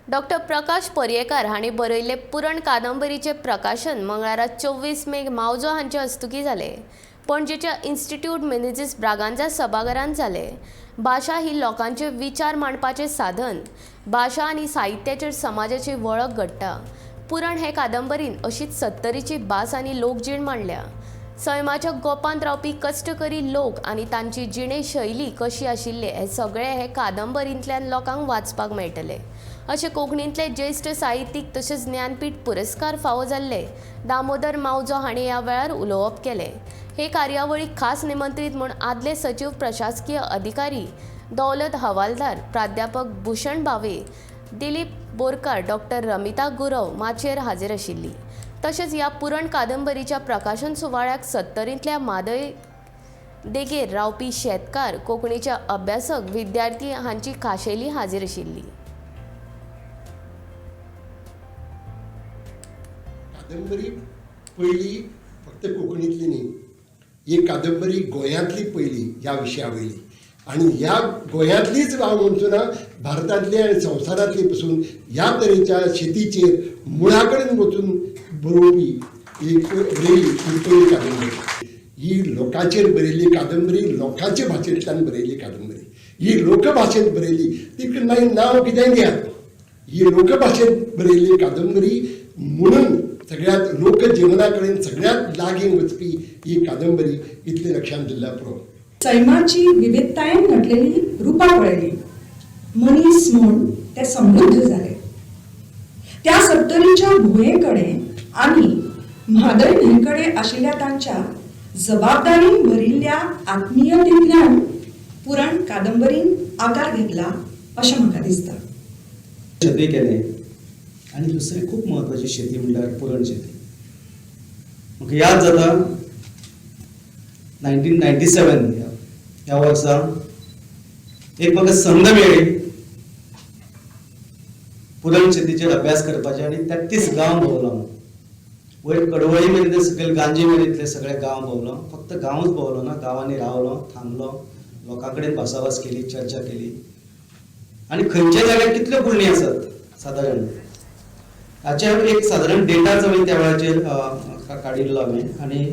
Doctor Prakash Paryekar हांणी बरयल्ले पुरण कादंबरीचे प्रकाशन मंगळारा 24 मेक मावजो हांचे हस्तुकी जाले. पणजेच्या इन्स्टिट्यूट मिनेझीस ब्रागांझा सभाघरांत जाले. भाशा ही लोकांचे विचार मांडपाचें साधन. भाशा आनी साहित्याचेर समाजाची वळख घडटा. पुरण हे कादंबरीन अशीच सत्तरीची भास आनी लोकजीण मांडल्या. सैमाच्या गोपांत रावपी कश्टकरी लोक आनी तांची जिणे शैली कशी आशिल्ली हें सगळें हे कादंबरींतल्यान लोकांक वाचपाक मेळटलें, अशें कोंकणींतले ज्येश्ठ साहित्यीक तशेंच ज्ञानपीठ पुरस्कार फावो जाल्ले दामोदर मावजो हांणी ह्या वेळार उलोवप केलें. हे कार्यावळीक खास निमंत्रीत म्हूण आदले सचीव प्रशासकीय अधिकारी दौलत हवालदार, प्राध्यापक भूषण भावे, दिलीप बोरकार, डॉक्टर रमिता गुरव माचयेर हाजीर आशिल्ली. तशेंच ह्या पुरण कादंबरीच्या प्रकाशन सुवाळ्याक सत्तरींतल्या म्हादय देगेर रावपी शेतकार, कोंकणीचे अभ्यासक, विद्यार्थी हांची खाशेली हाजीर आशिल्ली. कादंबरी पयली फक्त कोंकणींतली न्ही, ही कादंबरी गोंयांतली पयली ह्या विशया वयली आनी ह्या गोंयांतलीच हांव म्हणचो ना, भारतांतली आनी संवसारांतली पसून ह्या तरेच्या शेतीचेर मुळा कडेन वचून बरोवपी एक बरयली ही पयली कादंबरी. ही लोकांचेर बरयल्ली कादंबरी, लोकांचे भाशेंतल्यान बरयल्ली कादंबरी, ही लोकभाशेंत बरयली. ती मागीर नांव कितेंय दियात, ही लोकभाशेंत बरयल्ली कादंबरी म्हणून सगळ्यात लोकजिवना कडेन सगळ्यात लागीं वचपी ही कादंबरी, इतली लक्षांत दिल्यार पुरो. सैमाची विविधतायेन नटलेली रुपां पळयली. मनीस म्हूण ते समृद्ध जाले. त्या सत्तरीच्या भुंये कडेन आनी म्हादय न्हंय कडेन आशिल्ल्या तांच्या जबाबदारीन भरिल्ल्या आत्मीयतेंतल्यान पुरण कादंबरीन आकार घेतला अशें म्हाका दिसता. शेती केलें आनी दुसरें खूब म्हत्वाची शेती म्हणल्यार पुरण शेती. म्हाका याद जाता, 1997 ह्या वर्सा एक म्हाका संद मेळ्ळी पुरण शेतीचेर अभ्यास करपाचे आनी 33 गांव भोंवलो हांव. वयर कडवळी मेरेन ते सकयल गांजे मेरेन इतले सगळे गांव भोंवलो. फक्त गांवूच भोंवलो ना, गांवांनी रावलो, थांबलो, लोकां कडेन भासाभास केली, चर्चा केली आनी खंयच्या जाग्यार कितल्यो पुरणी आसात सादारण हाचेर एक सादारण डेटाच हांवें त्या वेळाचेर काडिल्लो हांवें आनी